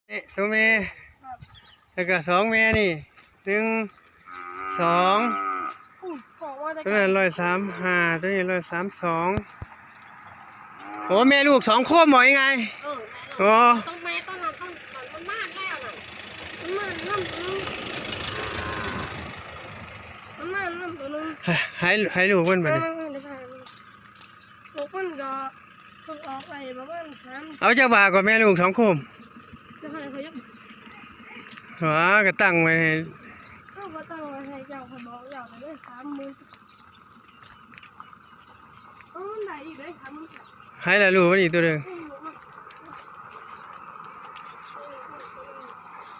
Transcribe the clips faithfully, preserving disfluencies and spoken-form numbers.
เอ๊ะ ตัวแม่ แล้วก็สองแม่นี่ หนึ่ง สอง อุ้ย ของว่าจะ ตัวนั้นร้อยสามห้า ตัวนี้ร้อยสามสอง โอ้ แม่ลูกสองโคมบ่ยังไง เออ แม่ลูก โอ้ ต้องแม่ต้นนั้นต้นมันม่านแล้วน่ะ มันม่านน้ำ มันม่านน้ำตัวนึง ให้ ให้ลูกมันไปเลย เออ เดี๋ยวพาไป ลูกมันก็เพิ่งออกไปประมาณสาม เอาจักบาทกว่าแม่ลูกสองโคม จะให้เขายัง อ๋อ ก็ตั้งไว้ให้ เขาก็ตั้งไว้ให้เจ้า เขาบอกเจ้าก็ได้สามหมื่น เอามันได้อีกได้สามหมื่น ให้ละลูกมันอีกตัวหนึ่ง อืม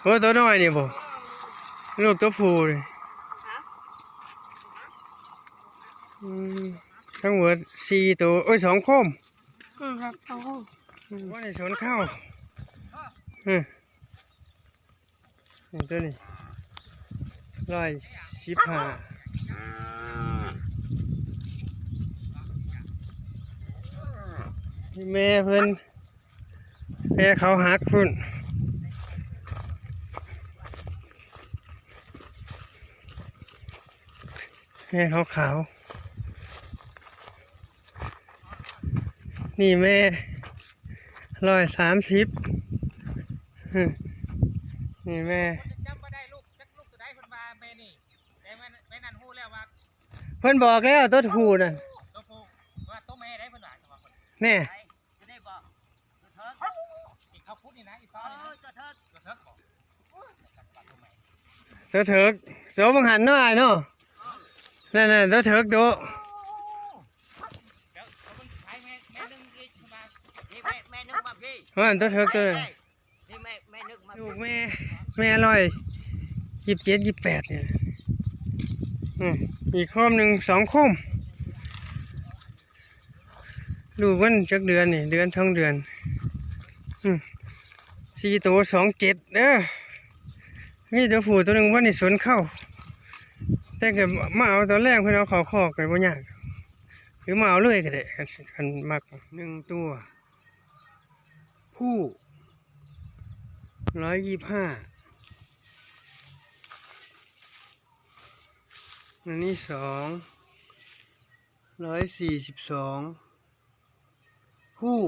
โอ้ ตัวน้อยนี่บ่ ลูกตัวผู้นี่ อืม ทั้งหมดสี่ตัว เอ้ย สองโคม อืมครับ สองโคม อืม ว่าในสวนข้าว อืม นี่ตัวนี้ ร้อยสิบห้า แม่เพิ่น แม่เขาหักพุ่น แม่เขาขาว นี่แม่ ร้อยสามสิบ นี่แม่ จำบ่ได้ลูก จักลูกตัวใดเพิ่นว่าแม่นี่ แต่แม่ แม่นั่นฮู้แล้วว่า เพิ่นบอกแล้วตัวผู้นั่น ตัวผู้ ว่าตัวแม่ได้เพิ่นว่า แน่ อยู่ได้บ่ ตัวเถิก ที่เขาพูดนี่นะ อีตอนนี้นะ เออ ตัวเถิก ตัวเถิกบ่ ตัวเถิก ตัวบังหันเนาะ อ้ายเนาะ นั่นน่ะ ตัวเถิกตัว เดี๋ยว เดี๋ยวมันขายแม่ แม่หนึ่งอีกมา นี่แม่ แม่หนึ่งมาพี่ ว่าตัวเถิกตัวนั้น นี่แม่ แม่หนึ่งมา ลูกแม่ แม่ร้อยยี่สิบเจ็ด ยี่สิบแปด เนี่ย อืม อีกโคมหนึ่ง สองโคม ลูกมันจักเดือนนี่ เดือนสองเดือน อืม สี่ตัว สองเจ็ด เด้อ มีตัวผู้ตัวหนึ่งว่าในสวนเข้า แต่ก็มาเอาตอนแรกเพิ่นเอาเข้าคอกก็บ่ยาก หรือมาเอาเลยก็ได้ คัน คันมัก หนึ่งตัว ผู้ ร้อยยี่สิบห้า อันนี้สอง ร้อยสี่สิบสอง ผู้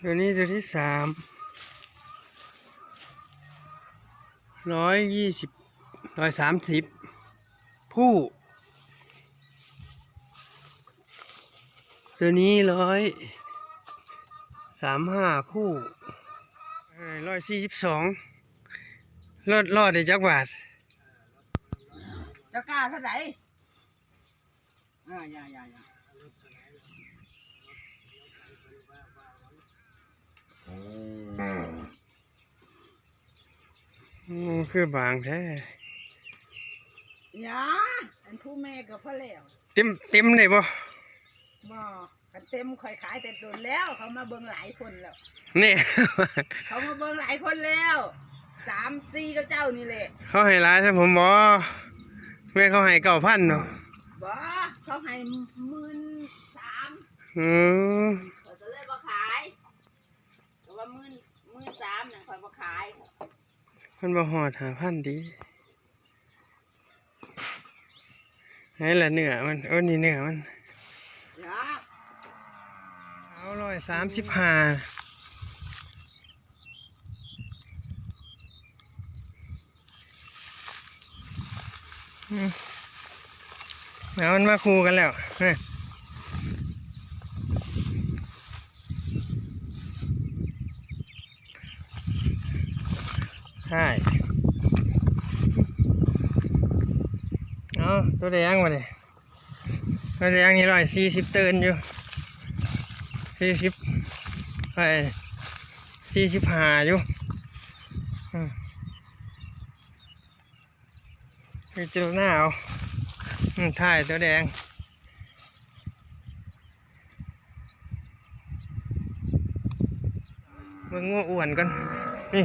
ตัวนี้ตัวที่สาม ร้อยยี่สิบ ร้อยสามสิบ ผู้ ตัวนี้ ร้อยสามห้า ผู้ เอ่อ ร้อยสี่สิบสอง รอด รอดได้จักบาท เจ้ากล้าเท่าไหร่ อ่า อย่า อย่า อย่า อืม คือบางแท้ อย่า อันผู้แม่ก็พอแล้ว เต็ม เต็มได้บ่ บ่ คันเต็มข่อยขายแต่โดนแล้ว เขามาเบิ่งหลายคนแล้ว นี่ เขามาเบิ่งหลายคนแล้ว สามสี่ กับเจ้านี่แหละ เขาให้หลายใช่ผมบ่ แม่นเขาให้เก้าพันเนาะ บ่ เขาให้หมื่นสาม อืม ข้อยก็เลยบ่ขาย ก็ว่าหมื่น หมื่นสามนั่นข้อยบ่ขาย มันบ่ฮอดห้าพันติ ไหนล่ะเนื้อมัน โอ้ นี่เนื้อมัน อย่า เอา ร้อยสามสิบห้า อืม แล้วมันมาคู่กันแล้ว นี่ ใช่ เอา ตัวแดงมาดิ ตัวแดงนี่ ร้อยสี่สิบ ตื่นอยู่ สี่สิบ ไอ้ สี่สิบห้า อยู่ อืม พิจารณาเอา อืม ถ่ายตัวแดง เบิ่งงัวอ้วนก่อน นี่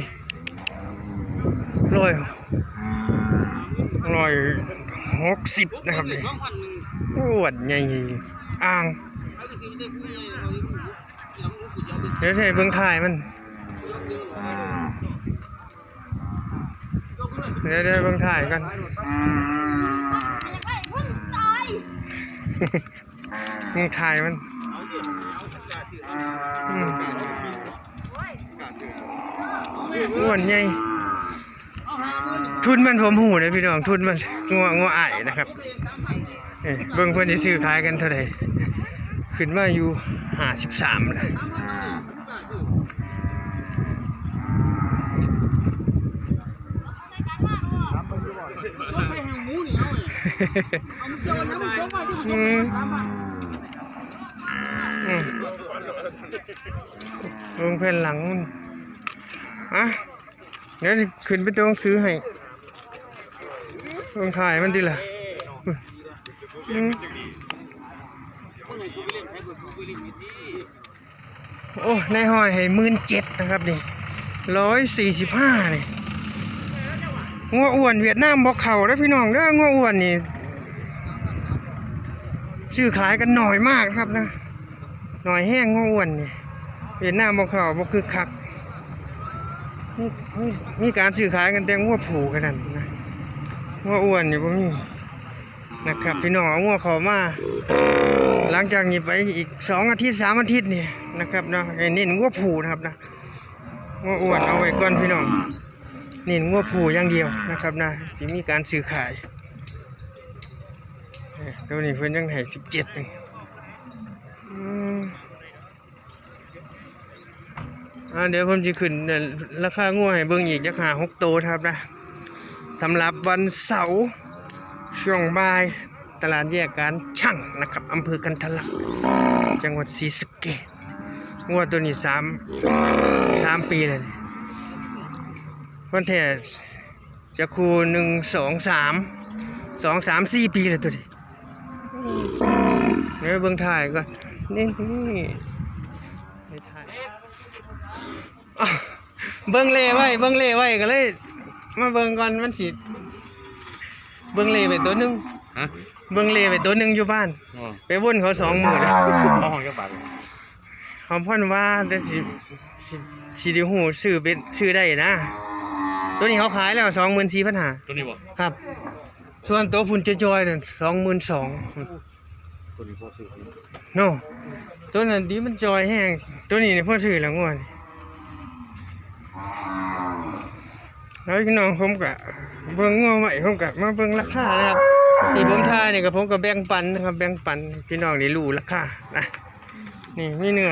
ร้อย ร้อยหกสิบ นะครับนี่ อ้วนใหญ่ อ่าง เดี๋ยวสิให้เบิ่งท้ายมัน เดี๋ยวเดี๋ยวเบิ่งท้ายก่อน เบิ่งท้ายมัน อืม อ้วนใหญ่ ทุนมันผมฮู้เด้อพี่น้อง ทุนมัน งัว งัวอ้ายนะครับ เอ้ย เบิ่งเพิ่นสิซื้อขายกันเท่าใด ขึ้นมาอยู่ห้าสิบสามแล้ว อืม อืม เบิ่งแผ่นหลังมัน อ่ะ เดี๋ยวสิขึ้นไปตัวหนังสือให้ เบิ่งท้ายมันติล่ะ อืม โอ้ นายห้อยให้หมื่นเจ็ดนะครับนี่ ร้อยสี่สิบห้านี่ งัวอ้วนเวียดนามบ่เข้าเด้อพี่น้องเด้อ งัวอ้วนนี่ ซื้อขายกันน้อยมากครับนะ น้อยแฮงงัวอ้วนนี่ เวียดนามบ่เข้า บ่คึกคัก มี มี มีการซื้อขายกันแต่งัวผู้กันนั่นนะ งัวอ้วนนี่บ่มี นะครับ พี่น้องเอางัวเข้ามา หลังจากนี้ไปอีกสองอาทิตย์ สามอาทิตย์นี่นะครับเนาะ ให้เน้นงัวผู้นะครับนะ งัวอ้วนเอาไว้ก่อนพี่น้อง เน้นงัวผู้อย่างเดียวนะครับนะ สิมีการซื้อขาย เอ้ย ตัวนี้เพิ่นยังให้สิบเจ็ดนี่ อืม อ่า เดี๋ยวผมสิขึ้น เอ่อ ราคางัวให้เบิ่งอีกจักห้าหกโตนะครับนะ สำหรับวันเสาร์ช่วงบ่าย ตลาดแยกการช่างนะครับ อำเภอกันทะลัก จังหวัดศรีสะเกษ งัวตัวนี้สาม สามปีแล้วนี่ เพิ่นแท้ จักคู่ หนึ่ง สอง สาม สอง สาม สี่ ปีแล้วตัวนี้ เดี๋ยวเบิ่งท้ายก่อน นี่ นี่ นี่ท้าย อ้าว เบิ่งเลไว้ เบิ่งเลไว้ก็เลย มาเบิ่งก่อน มันสิ เบิ่งเลไว้ตัวหนึ่ง ฮะ เบิ่งเลไว้ตัวหนึ่งอยู่บ้าน อ๋อ ไปวนเขาสองมื้อแล้ว เอาของจักบาท ของพ่อนว่า แต่สิ สิ สิได้ฮู้ซื้อเป็น ซื้อได้นะ ตัวนี้เขาขายแล้ว สองหมื่นสี่พันห้า ตัวนี้บ่ ครับ ส่วนตัวพุ่นจอยๆนั่น สองหมื่นสอง ตัวนี้พอซื้อ เนาะ ตัวนั้นดีมันจอยแฮง ตัวนี้นี่พอซื้อแล้วงัวนี่ แล้วพี่น้องผมก็เบิ่งงัวไว้ ผมก็มาเบิ่งราคานะครับ ที่ผมถ่ายนี่ก็ผมก็แบ่งปันนะครับ แบ่งปันพี่น้องได้รู้ราคานะ นี่มีเนื้อ